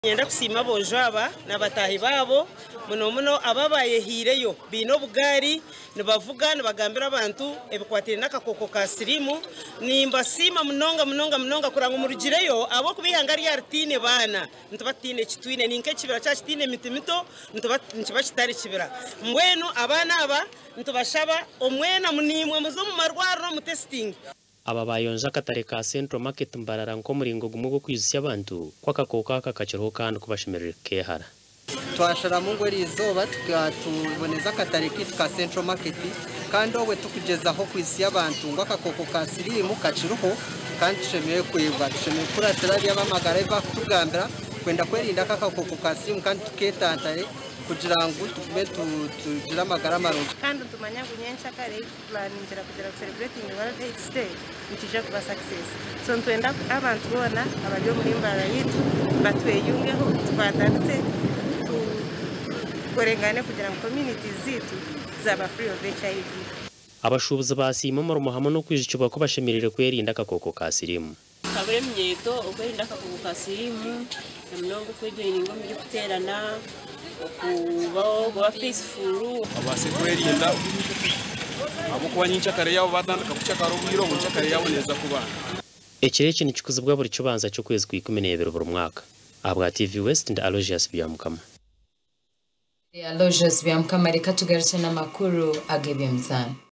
Niinyenda kusiima aboojo aba na bataahi baabo muno muno aba abaayehaireyo baine obugaari nibavuga nibagambira abantu ebikwatiraine n'akakooko ka siriimu. Nimbasiima munonga munonga munonga kureba ngu murugireyo ahabw'okuba eihanga ryaba ritaine baana nituba tutaine eki twine. Ni nk'ekibira kyaba kitaine miti mito nikiba kitari kibira. Mbwenu abaana aba nitubashaba omwena naimwe muze omu marwariro mutesitinge. Aba baayonja akatare ka Central Market Mbarara nk'omuringo gumwe gw'okwijutsya abantu ku akakooko aka kakiriho kandi ku bashemereire kukeehara. Twasharamu ngu eriizooba tuboneze akatare kaitu ka Central Market kandi obwe tukugyezaho kwijutsya abantu ngu akakooko ka siriimu kakiriho kandi tushemereire kwebwa. Tushemereire kukuratira ebi ab'amagara ebi barikutugambira kwenda kwerinda aka akakooko ka siriimu kandi tuketantare kugira ngu tugume tugire amagara marungi. Kandi nitumanya ngu nyenkyakare ei tukupulaningira kugira celebrating World AIDS Day nikiija kuba success. So nitwenda abantu boona abari omuri Mbarara yaitu batweyungeho tukwatanise tukorengane kugira ngu communities zaitu zaaba free of HIV. Abashuubuzi baasiima omurimo hamwe n'okwijukibwa ku bashemereire kwerinda akakooko ka siriimu. Tukabura eminyeeto okwerinda akakooko ka siriimu na munonga okwejoininga omu by'okuteerana, okuba peaceful. Babaase kwerinda ahabw'okuba nyenkyakare yaabo baatandika kukyakara obwire obu nyenkyakare yaabo neeza kuba. Ekiro eki nikikuzibwa buri kibanza ky'okwezi kwa Ikumineebiri buri mwaka. Ahabwa TV West ndi Aloysius Byamukama. Aloysius Byamukama reka tugarukye n'amakuru ag'eby'emizaano.